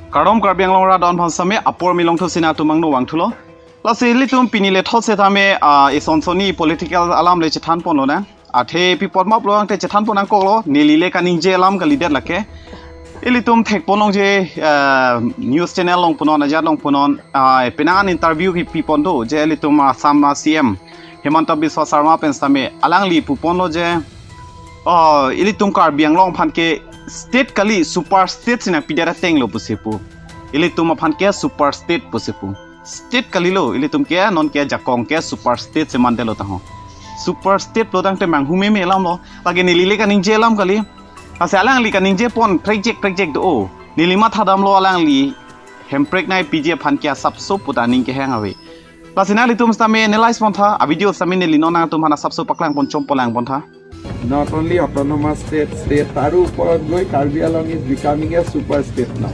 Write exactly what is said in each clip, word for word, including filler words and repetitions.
Kardom Karbi Anglong rat do-an aphan sitame, apor milong thu sina tumang no wang thulo. Lasi ilitum pini le thot setame, ah, ison soni political alam le chethan ponlo na. Athe pi apot ma pulo tangte chethan pon nangkoklo, neli le kaningje alam kalidet lake. Ilitum thek pon longji, ah, news channel along punon, ajat along punon, ah, penang an interview kipi pon do, je ilitum Assam a C M Himanta Biswa Sarma pen sitame, alangli pu ponlo je, oh, ilitum Karbi Anglong aphan ke state kali, super state si nangpidet ateng lo pusi pu. Ilitum aphan ke super state pusi pu. State kalilo, ilitum ke non ke jakong ke super state si mandetlo ta ho. Super state lo tangte manghu meme alam lo. Lake neli le kaningje alam kali. Lasi alangli kaningje pon prekjek prekjek do o. Neli mathadamlo alangli Hemprek nangpiji aphan ke asapso pu ta aning kehang ave. Lasi nanglitum sitame analyze pon tha, a video sitame neli non nangtum aphan asapso paklang pon chom polang pon tha. Not only autonomous state, state, তাৰো ওপৰত গৈ Karbi Anglong is becoming a super state now.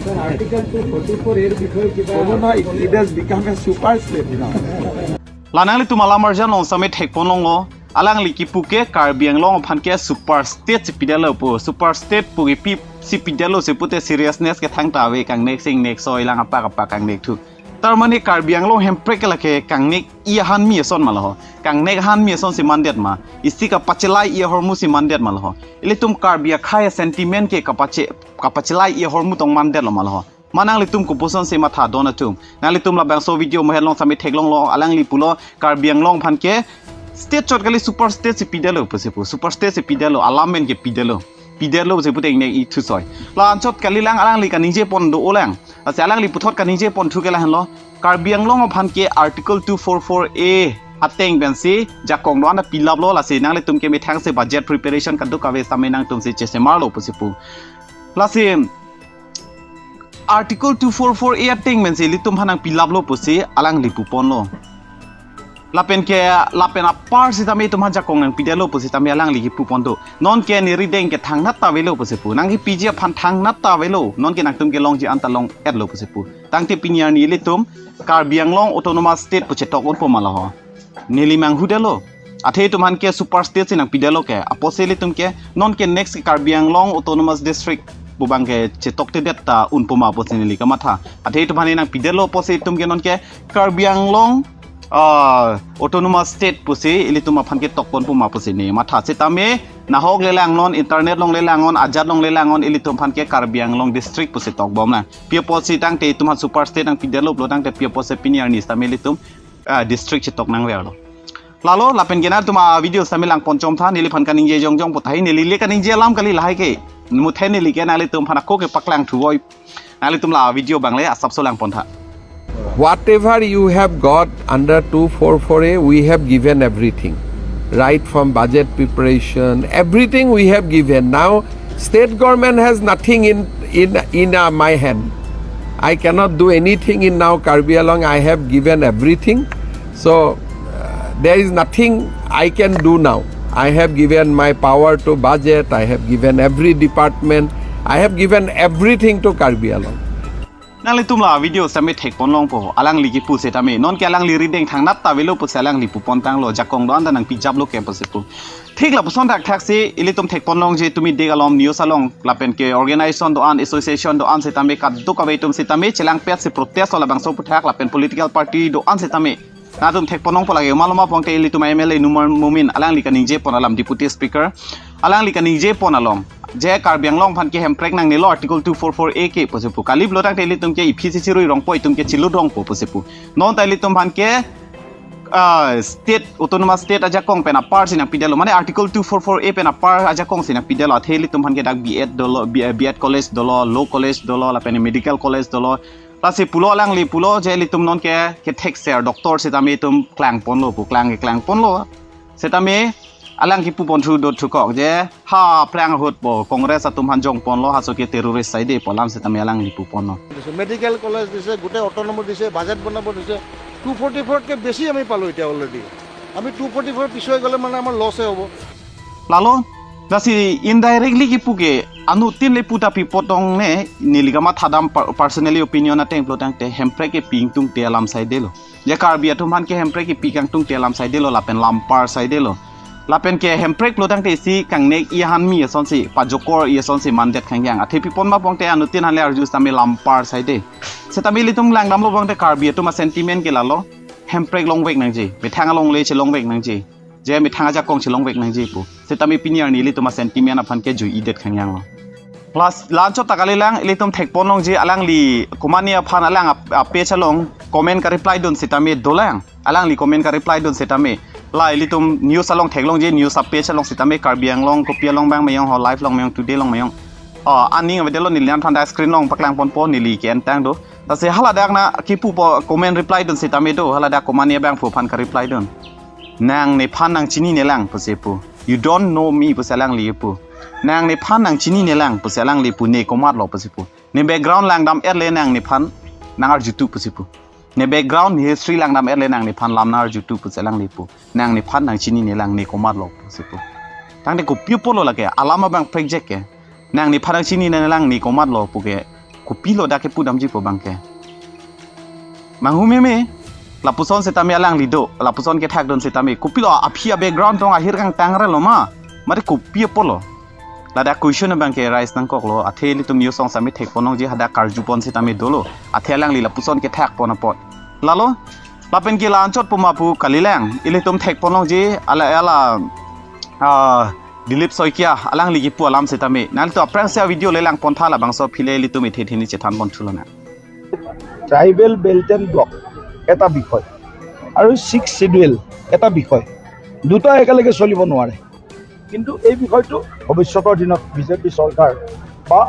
Sir, Article two forty-four A ৰ বিষয়ে কিবা ক'ব নহয়, it has become a super state now. La nanglitum alam arjan along sitame thek pon longlo, alangli kipu ke Karbi Anglong aphan ke super state si pidetlo pu, super state pu kipi si pidetlo si pute seriousness kethang ta ave, kangnek singnek soi lang apak apak kangnek thu. Tar mane Karbi Anglong Hemprek ke lake kangnek-i ahanmi ason ma lo ho. Kangnek ahanmi ason si mandet ma. Isi kapachelai-i ahormu si mandet ma lo ho. Ilitum Karbi akhei sentiment ke kapache, kapachelai-i ahormu tong mandetlo ma lo ho. Ma nanglitum kopuson si mathadon atum. Nanglitum labangso video mohet along sitame theklonglo, alangli pulo Karbi Anglong aphan ke state chot kali, super state si pidetlo pusi pu. Super state si pidetlo, alam pen ke pidetlo. Pidetlo pusi pute ingnek-i thu soi. La anchot kalilang, alangli kaningje pon do-o lang. Lasi alangli puthot kaningje pon thu ke lahenlo. Karbi Anglong aphan ke Article two forty-four A ateng pensi jakong do-an ta pilaplo, lasi nanglitum ke methang si budget preparation kadokave sitame nangtum si chesemarlo pusi pu. Lasi Article two forty-four A ateng pensi ilitum aphan nangpilaplo pusi alangli pu ponlo. Lapen ke, lapen apar sitame itum aphan jakong nangpidetlo pu sitame alangli kipu pon do. Non ke ne rideng ke thangnat ta avelo pusi pu. Nangkipiji aphan thangnat ta avelo. Non ke nangtum kelongji anta long-etlo pusi pu. Tangte pini arni ilitum Karbi Anglong Autonomous State pu chetok unpo ma lo ho. Neli manghudetlo. Athe itum aphan ke super state si nangpidetlo ke. Apotsi ilitum ke non ke next ke Karbi Anglong Autonomous District pu abang ke chetoktedet ta unpo ma pusi neli kamatha. Athe itum aphan nangpidetlo apotsi itum ke non ke Karbi Anglong, ah, Autonomous State pusi ilitum aphan ke tok ponpo ma pusi ne matha. Sitame nahok le lang non, internet along le lang non, ajat along le lang non, ilitum aphan ke Karbi Anglong District pusi tokbom lang. Pi apotsi tangte itum aphan super state nangpidetlo pulo tangte pi apotsi pini arni sitame ilitum, ah, district chetok nangverlo. Lalo lapen ke nangtum a video sitame lang pon chom tha, neliphan kaningje jongjong pu tahai, neli le kaningje alam kali lahai ke. Muthe neli ke nanglitum aphan ako ke paklang thuvoi. Nanglitum la video abang le asapso lang pon tha. Whatever you have got under two forty-four A, we have given everything. Right from budget preparation, everything we have given. Now, state government has nothing in, in, in, uh, my hand. I cannot do anything in now Karbi Anglong. I have given everything. So, uh, there is nothing I can do now. I have given my power to budget. I have given every department. I have given everything to Karbi Anglong. Nanglitum la video sitame thek pon longpo, alangli kipu sitame. Non ke alangli rideng thangnat ta avelo pusi alangli pu pon tanglo, jakong do-an ta nangpijaplo ke pusi pu. Thik lapuson thakthak si ilitum thek pon longji tumi dek alom news along lapen ke organization do-an, association do-an sitame kadokave atum sitame chelangpet si protest lo labangso aphuthak lapen political party do-an sitame. Nangtum thek pon longpo lake, maloma pongte ilitum M L A Numal Momin alangli kaningje pon alam, Deputy Speaker, alangli kaningje pon along je Karbi Anglong aphan ke Hemprek nangnelo Article two forty-four A ke pusi pu. Kali pulo tangte ilitum ke iphi si chirui rongpo, itum ke chilut rongpo pusi pu. Non ta ilitum aphan ke, ah, state, autonomous state ajakong pen apar si nangpidetlo. Mane Article two forty-four A pen apar ajakong si nangpidetlo. Athe ilitum aphan ke dak B Ed dolo, B, B Ed college dolo, law college dolo, lapen medical college dolo. Lasi pulo alangli pulo je ilitum non ke, kethekser doctor sitame itum klang ponlo pu, klang ke klang ponlo. Sitame alang kipu pon thu do thukok je ha aphrang ahut po Congress atum aphan jong ponlo, halaso ke terrorist saide pu alam sitame alangli pu ponlo. দিছে, medical college দিছে, গোটেই অট'নমাছ দিছে, বাজেট বনাব দিছে। Two forty ফ'ৰতকৈ বেছি আমি পালোঁ এতিয়া অলৰেডি। আমি টু ফৰ্টি ফ'ৰ পিছুৱাই গ'লে মানে আমাৰ লছে হ'ব। Lalo, lasi indirectly kipu ke, anuttin le pu ta pi apot tong ne, neli kamathadam per-, personally opinion ateng pulo tangte, Hemprek kepi ingtungte alam saidelo. Je Karbi atum aphan ke Hemprek kepi kangtungte alam saidelo, lapen lampar saidelo. Lapen ke Hemprek lo tangte isi kangnek i ahan mi asonsi, pajokor i asonsi mandet khangyang. Athe pi pon ma pongte anuttin hanle arju setame lampar saide. Setame ilitum langdamlo pongte Karbi atum a-sentiment ke lalo. Hemprek longvek nangji. Methang alongle chelongvek nangji. Je methang ajakong chelongvek nangji pu. Setame pini arni ilitum a-sentiment aphan ke jui-idet khangyanglo. Plus, la-anchot ta kalilang, ilitum thekpon longji alangli komatne aphan alang ap-, a-page along comment ka-reply dun setame dolang. Alangli comment ka-reply dun setame. La ilitum news along theklongji, news a-page along setame Karbi Anglong, kopi along abang ma-ong ho, Live along ma-ong, Today along ma-ong. Oh, aning avedetlo, neli nangthan dak screen along paklang ponpo, neli ke-entang do. Lasi haladak na kipupo comment reply dun setame do, haladak komatne abangphu aphan ka-reply dun. Nang nephan nangchininelang pusi pu. You don't know me pusi alangli pu. Nang nephan nangchininelang pusi alangli pu, ne komatlo pusi pu. Ne background langdam-etle nang nephan nang-arjutu pusi pu. Ne background history langdam-etle nang nephan lam nang-arjutu pusi alangli pu. Nang nephan nangchininelang, ne komatlo pusi pu. Tangte kopi apotlo lake, alam abang prekjek ke. Nang nephan nangchininelang, ne komatlo pu ke. Kopilo dak kepudamji pu abang ke. Manghu meme, lapuson setame alangli do, lapuson kethak dun setame. Kopilo aphi a-background tong ahir kangtang relo ma. Mate kopi apotlo. Ladak question abang ke raise nangkoklo, athe ilitum news along setame thekpon longji hadak karjupon setame dolo. Athe alangli lapuson kethakpon apot. Lalo, lapen ke la-anchot pu ma pu kalilang, ilitum thekpon longji, ala, ala, ah, Dilip Saikia, alangli kipu alam setame. Nanglitum aphrangsi a-video le langpontha, labangso aphi le ilitum ithe theni chethanpon thulona. Tribal belt and block এটা বিষয় আৰু six schedule এটা বিষয়, দুটা একেলগে চলিব নোৱাৰে। কিন্তু এই বিষয়টো ভৱিষ্যতৰ দিনত বিজেপি চৰকাৰ বা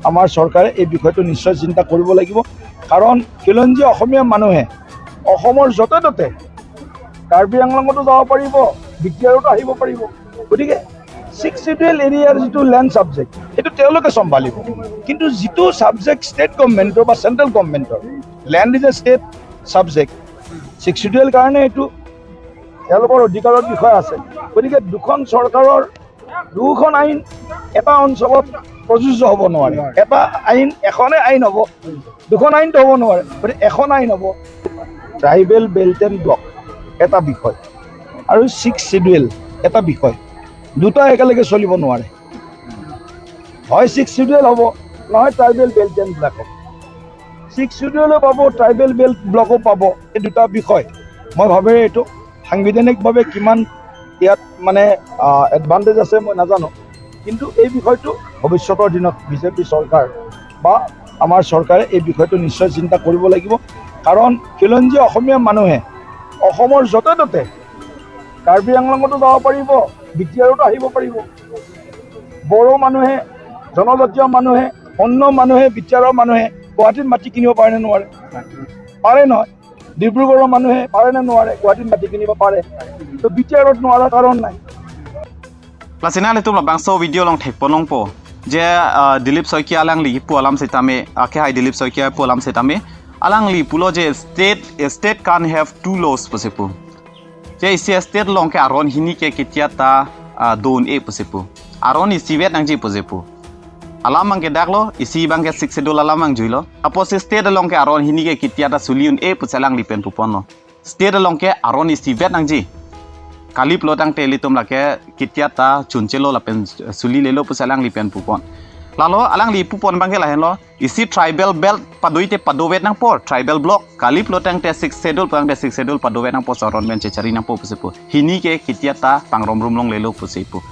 আমাৰ চৰকাৰে এই বিষয়টো নিশ্চয় চিন্তা কৰিব লাগিব। কাৰণ খিলঞ্জীয়া অসমীয়া মানুহে অসমৰ য'তে ত'তে কাৰ্বি আংলঙতো যাব পাৰিব, বিটিআৰতো আহিব পাৰিব। গতিকে ছিক্স শ্বিডিউল এৰিয়াৰ যিটো লেণ্ড ছাবজেক্ট, সেইটো তেওঁলোকে চম্ভালিব। কিন্তু যিটো ছাবজেক্ট ষ্টেট গভৰ্ণমেণ্টৰ বা চেণ্ট্ৰেল গভৰ্ণমেণ্টৰ, land is a state subject, six schedule কাৰণে এইটো তেওঁলোকৰ অধিকাৰৰ বিষয় আছে। গতিকে দুখন চৰকাৰৰ দুখন আইন এটা অঞ্চলত প্ৰযোজ্য হ'ব নোৱাৰে। এটা আইন, এখনে আইন হ'ব, দুখন আইনতো হ'ব নোৱাৰে। গতিকে এখন আইন হ'ব। ট্ৰাইবেল বেল্ট এণ্ড ব্লক এটা বিষয় আৰু ছিক্স শ্বিডিউল এটা বিষয়, দুটা একেলগে চলিব নোৱাৰে। হয় ছিক্স শ্বিডিউল হ'ব, নহয় ট্ৰাইবেল বেল্ট এণ্ড ব্লক হ'ব। ছিক্স শ্বিডিউলো পাব, ট্ৰাইবেল বেল্ট ব্লকো পাব। এই দুটা বিষয় মই ভাবে এইটো সাংবিধানিকভাৱে কিমান ইয়াত মানে এডভান্টেজ আছে মই নাজানো, কিন্তু এই বিষয়টো ভৱিষ্যতৰ দিনত বিজেপি চৰকাৰ বা আমাৰ চৰকাৰে এই বিষয়টো নিশ্চয় চিন্তা কৰিব লাগিব। কাৰণ খিলঞ্জীয়া অসমীয়া মানুহে অসমৰ য'তে ত'তে কাৰ্বি আংলঙতো যাব পাৰিব, বিটিআৰতো আহিব পাৰিব। বড়ো মানুহে, জনজাতীয় মানুহে, অন্য মানুহে, বিটিআৰৰ মানুহে গুৱাহাটীত মাটি কিনিব পাৰে নে নোৱাৰে? পাৰে নহয়। ডিব্ৰুগড়ৰ মানুহে পাৰে নে নোৱাৰে গুৱাহাটীত মাটি কিনিব? পাৰে। তো বিটিআৰত নোৱাৰা কাৰণ নাই। Lasi nanglitum labangso video along thekpon longpo. Je, ah, Dilip Saikia alangli kipu alam setame, ah, ke hai Dilip Saikia pu alam setame. Alangli pulo je state, a state can't have two laws pusi pu. Je isi a state along ke aron hini ke kitia ta, ah, do un-e pusi pu. Aron isivet nangji pusi pu. Alam abang ke daklo, isi abang ke sixth schedule alam abang juilo. Apotsi state along ke aron hini ke kitia ta suli un-e pusi alangli pen puponlo. State along ke aron isivet nangji. Kaliplo tangte ilitum lake kitia ta chunchelo lapen sulilelo pusi alangli pen pupon. Lalo alangli pupon abang ke lahenlo. Isi tribal belt padoi te padovet nangpo, tribal block. Kaliplo tangte sixth schedule, pangte sixth schedule padovet nangpo, aron pen chechari nangpo pusi pu. Hini ke kitia ta pangromrum longlelo pusi pu.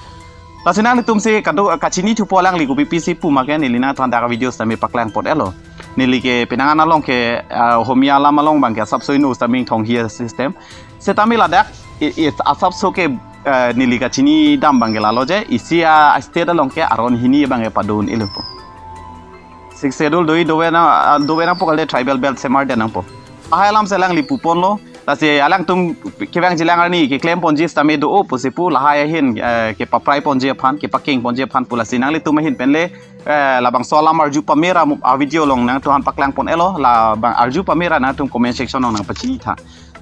Lasi nanglitumsi kado kachini thupo alangli kopi pisi pu ma ke neli nangthan dak video setame paklang pon-elo. Neli ke penang an along ke, ah, Ohomia alam along abang ke asapso ino setame ingthong hi a-system. Setame ladak, i, i, asapso ke, ah, neli kachini dam abang ke lalo je, isi a, a state along ke aron hini abang ke pado un-elo pu. Sixth schedule doi dove na, ah, dove nangpo kalite tribal belt semar de nangpo. Lahai alamsi alangli puponlo. Lasi alangtum kevang jilang arni keklem ponji setame do-o pusi pu, lahai ahin, eh, kepaprai ponji aphan, kepakeng ponji aphan pu. Lasi nanglitum ahin pen le, eh, labangso alam arju pamera mu-, a video along nangtumphan paklang pon-elo, labang arju pamera nangtum comment section along nangpachini tha.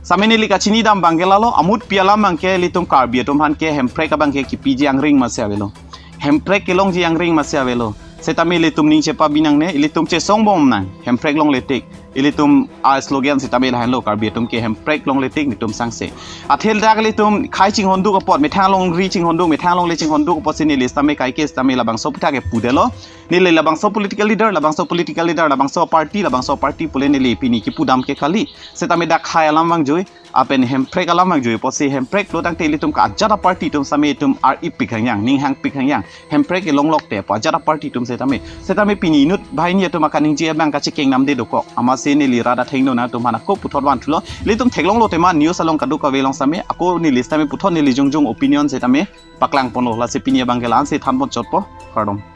Setame neli kachini dam abang ke lalo, amutpi alam abang ke ilitum Karbi atum aphan ke hemprek abang ke kipiji angring masi avelo. Hemprek kelongji angring masi avelo. Setame ilitum ning chepabi nangne, ilitum chesong bom nang, Hemprek longle tik. Ilitum a slogan setame lahenlo, Karbi atum ke Hemprek longle tik, netum sangse. Athe dak ilitum khei chinghonduk apot, methang longri chinghonduk, methang longle chinghonduk apotsi neli setame kaike setame labangso aputhak ke pudetlo. Neli labangso political leader, labangso political leader, labangso party, labangso party pule neli pini kipudam ke kali. Setame dak khei alam vangjui, lapen Hemprek alam vangjui apotsi Hemprek lo tangte ilitum ke ajat aparty atum setame itum ar-ipik hangyang, ning hangpik hangyang. Hemprek ke longlok te pu ajat aparty atum setame. Setame pini inut banghini atum akaningje abang kachekeng namde dokok. Amatsi neli rat athengno nangtum aphan ako puthot vanthulo. Ilitum theklonglo tema news along kadokave along setame. Ako neli setame puthot neli jongjong opinion setame paklangponlo. Lasi pini abang ke la-ansi thanpon chotpo. Kardom.